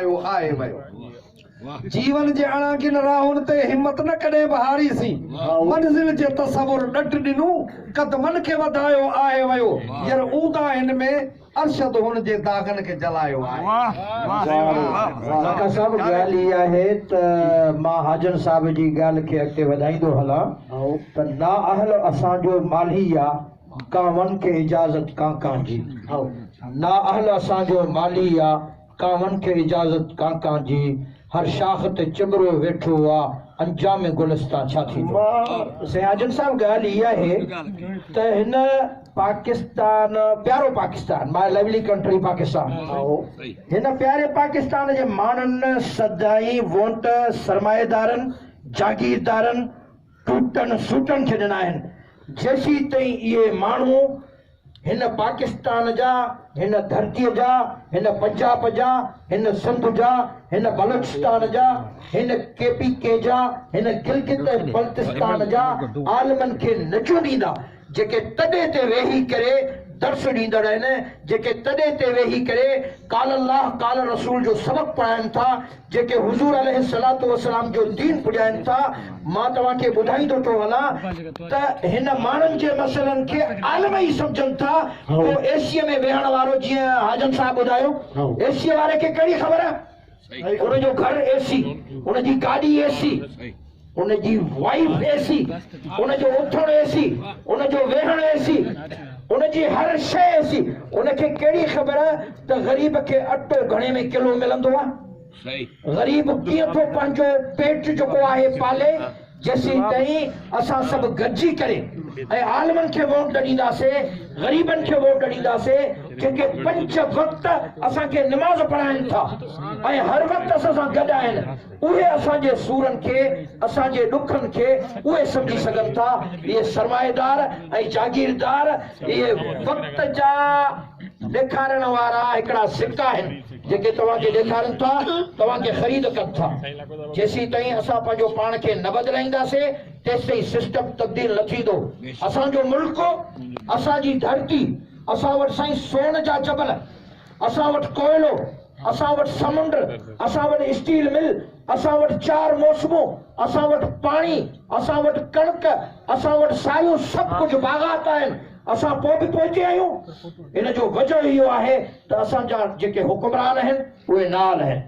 جلايو آهي ويو. جيون جي اڻانگين راهن تي همت نه ڪڏهن به هاريسين. منزل جي تصور ڏڍ ڏنو، قدمن کي وڌايو آهي ويو. ير اونداهين ۾ ارشد هن جي داغن کي جلايو آهي. لاکا صاحب ڳالهه اها آهي ته مان حاجن صاحب جي ڳالهه کي اڳتي وڌائيندو هلان ته نااهل اسان جو مالهي آ ڪانون کي اجازت ڪانڪان جي. نااهل اسان جو مالهي آ ڪانون کي اجازت ڪانڪان جي، هر شاخ تي چٻرو ويٺو آ، انجام گلستان ڇا ٿيندو؟ سائين حاجن صاحب ڳالهه اها آهي ته هن پاڪستان پيارو Pakistan my lovely country Pakistan هن پياري پاڪستان جي ماڻهن سدائين وونٽ سرمائيدارن جاگيردارن ٽوٽن سوٽن کي ڏنا آهن جيسيتائين اهي ماڻهو هن پاڪستان جا، هن ڌرتيء جا، هن پنجاب جا، هن سنڌ جا، هن بلوچستان جا، هن ڪي پي ڪي جا، هن گلگت ۽ بلتستان جا عالمن کي نه چونڊيندا، جيڪي تڏي تي ويهي ڪري درس ڏيندڙ آهن، جيڪي تڏي تي ويهي ڪري قال الله قال رسول جو سبق پڙهائن ٿا، جيڪي حضور عليه الصلوة والسلام جو دين پڄائن ٿا، مان توهان کي ٻڌائيندو ٿو هلان ته هن ماڻهن جي مسئلن کي عالم ئي سمجهن ٿا، ڪو اي سيء ۾ ويهڻ وارو جيئن حاجن صاحب ٻڌايو اي سيء واري کي ڪهڙي خبر، ان جو گهر اي سي، ان جي گاڏي اي سي، ان جي وائيف اي سي، ان جو اٿڻ اي سي، ان جو ويهڻ اي سي، ان جي هر شيء اي سي، ان کي ڪهڙي خبر ته غريب کي اٽو گهڻي ۾ ڪلو ملندو آ؟ غريب ڪيئن ٿو پنهنجو پيٽ جيڪو آهي پالي؟ جيسين تائين اسان سڀ گڏجي ڪري ۽ عالمن کي ووٽ نه ڏينداسي، غريبن کي ووٽ نه ڏينداسي، جيڪي پنج وقت اسان کي نماز پڙهائن ٿا ۽ هر وقت اسان سان گڏ آهن، اهي اسان جي سورن کي، اسان جي ڏکن کي اهي سمجهي سگهن ٿا. اهي سرمائيدار ۽ جاگيردار اهي وقت جا ڏيکارڻ وارا هڪڙا سڪا آهن، جيڪي توهان کي ڏيکارن ٿا، توهان کي خريد ڪن ٿا. جيسيتائين اسان پنهنجو پاڻ کي نه بدلائينداسين، تيستائين سسٽم تبديل نه ٿيندو. اسان جو ملڪ، اسان جي ڌرتي، اسان وٽ سائين سون جا جبل، اسان وٽ ڪوئلو، اسان وٽ سمنڊ، اسان وٽ اسٽيل مل، اسان وٽ چار موسمون، اسان وٽ پاڻي، اسان وٽ ڪڻڪ، اسان وٽ ساريون سڀ ڪجهه باغات آهن، اسان پوء به پوئتي آهيون. ان جو وجهه اهو آهي ته اسان جا جيڪي حڪمران آهن اهي نااهل آهن.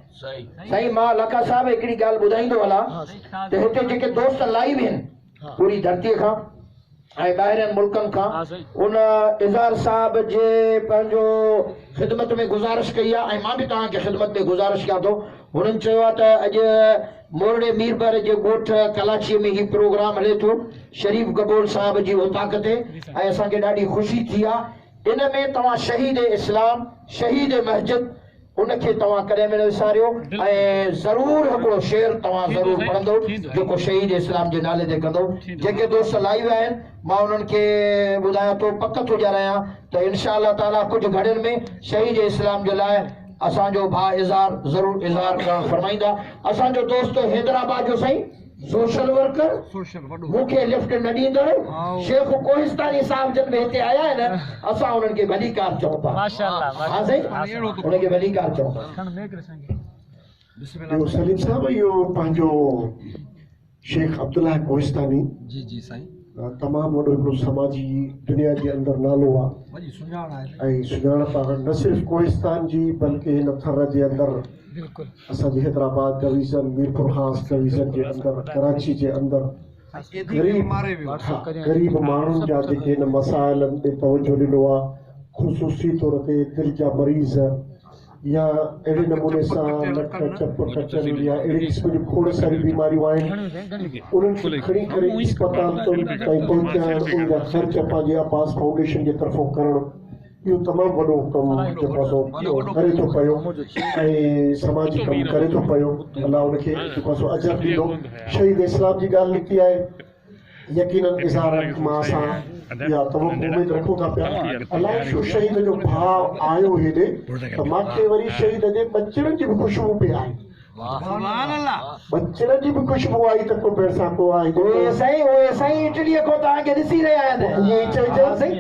سائين مان لاکا صاحب هڪڙي ڳالهه ٻڌائيندو هلان ته هتي جيڪي دوست لائيو آهن پوري ڌرتي کان ۽ ٻاهرين ملڪن کان ان اظهار صاحب جي پنهنجو خدمت ۾ گذارش ڪئي آهي ۽ مان به توهان کي خدمت ۾ گذارش ڪيان ٿو هنن چيو آهي ته اڄ مورڙي ميربحر جي ڳوٺ ڪلاچي ۾ هي پروگرام هلي ٿو شريف گبول صاحب جي اوطاق تي ۽ اسان کي ڏاڍي خوشي ٿي آهي ان ۾ توهان شهيد اسلام شهيد مسجد ان کي توهان ڪڏهن به نه وساريو ۽ ضرور هڪڙو شعر توهان ضرور پڙهندو جيڪو شهيد اسلام جي نالي تي ڪندو. جيڪي دوست لائيو آهن مان انهن کي ٻڌايان ٿو پڪ ٿو ڏيارايان ته انشاء الله تعاليٰ ڪجهه گهڙين ۾ شهيد اسلام جي لاء اسان جو ڀاء اظهار ضرور اظهار ڪرڻ فرمائيندا. اسان جو دوست حيدرآباد جو سائين. سوشل ورڪر، مون کي لفٽ نه ڏيندڙ، شيخ ڪوهستاني صاحب جن به هتي آيا آهن، اسان انهن کي ڀليڪار چئون ٿا. ها سائين، انهن کي ڀليڪار چئون ٿا. ٻيو سليم صاحب اهو پنهنجو شيخ عبدالله ڪوهستاني جي جي سائين تمام وڏو هڪڙو سماجي دنيا جي اندر نالو آ وڏي سڃاڻ آهي ۽ سڃاڻپ آ نه صرف ڪوهستان جي بلڪه هن ٿر جي اندر بلڪل اسان جي حيدرآباد ڊويزن، ميرپورخاص ڊويزن جي اندر، ڪراچي جي اندر غريب غريب ماڻهن جا جيڪي هن مسائلن ڏي توجهه ڏنو آ خصوصي طور تي دل جا مريض يا اهڙي نموني سان نڪ چپ ڪچن يا اهڙي قسم جون کوڙ ساريون بيماريون آهن انهن کي کڻي ڪري اسپتال تائين پهچائڻ ان جا خرچ پنهنجي عباس فائونڊيشن جي طرفون ڪرڻ اهو تمام وڏو ڪم جيڪو آهي سو ڪري ٿو پيو ۽ سماجي ڪم ڪري ٿو پيو الله ان کي جيڪو آهي سو اجر ڏيندو شهيد اسلام جي ڳالهه نڪتي آهي يقينن اظهار مان اسان اها توقع اميد رکون ٿا پيا الائي ڇو شهيد جو ڀاء آيو هيڏي ته ماکي وري شهيد جي ٻچڙن جي به خوشبو پئي آئي. ٻچڙن جي به خوشبو آئي ته ڪو پئسا ڪو آهي. اهي سائين اهي سائين اٽليء کان توهان کي ڏسي رهيا آهن. ائين ئي چئجي. ها سائين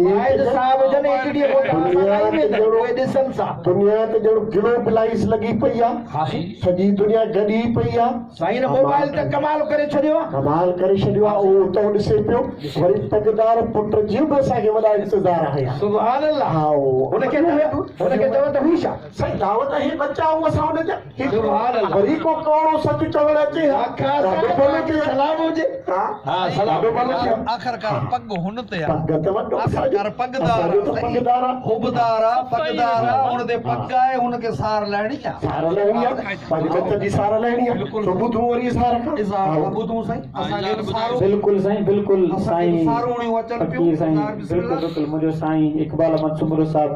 واحد صاحب جن اٽليء کان توهان سان ڳالهائي ويندا اهي ڏسن ٿا. دنيا ته ڄڻ گلوبلائيز لڳي پئي آ. ها سائين. سڄي دنيا گڏي پئي آ. سائين هن موبائل ته ڪمال ڪري ڇڏيو آ. ڪمال ڪري ڇڏيو آ. اهو اتان ڏسي پيو. وري پڳدار پٽ جي به اسان کي وڏا انتظار آهي. سبحان الله. ها هن کي هن کي چئو ته هي ڇا؟ سائين دعوت هي ٻچا آهون اسان هن جا. سبحان الله. وري ڪو ڪوڙو سچ چوڻ اچي ها. آقا ڏاڍو صاحب ڀلو ٿئي. سلام هجي. ها ها سلام. ڏاڍو ڀلو ٿئي. آخرڪار پڳ هن تي آ. پڳ ته وڏو آخرڪار پڳدار اسان جو ته پڳدار آ. حبدار آ، پڳدار آ، هن تي پڳ آهي، هن کي سار لهڻي آ. سار لهڻي آ. پنهنجي ٻچن جي سار لهڻي آ. بلڪل. سو ٻڌون وري سار کان. اظهار کان ٻڌون سائين. اسان کي به سارو بلڪل سائين بلڪل اسان کي به سائين ساروڻيون اچن پيون. فقير سائين اظهار بسم بلڪل الله. بلڪل منهنجو سائين اقبال احمد سومرو صاحب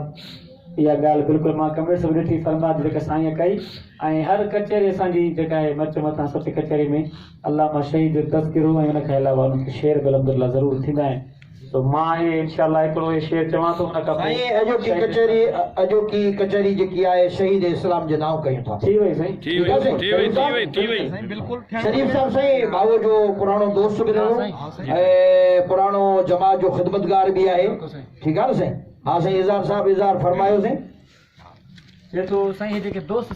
اها ڳالهه بلڪل مان ڪميٽ صاحب ڏٺي فرمائش جيڪا سائين ڪئي ۽ هر ڪچهري اسان جي جيڪا آهي مچ مٿان سچ ڪچهري ۾ علامه شهيد جو تذڪرو ۽ ان کان علاوه ان کي شعر به الحمدلله ضرور ٿيندا آهن تو مان هي انشاء الله هڪڙو هي شعر چوان ٿو ان کان سائين اڄوڪي ڪچهري اڄوڪي ڪچهري جيڪي آهي شهيد اسلام جي نانء ڪيون ٿا. ٿي وئي سائين. ٿي وئي ٿي وئي ٿي وئي ٿي وئي. سائين بلڪل ٿيڻ شريف صاحب سائين ڀائو جو پراڻو دوست به رهيو ۽ پراڻو جماعت جو خدمتگار به آهي. ٺيڪ آهي نه سائين. ها سائين اظهار صاحب اظهار فرمايو سائين. چئي ٿو سائين هي جيڪي دوست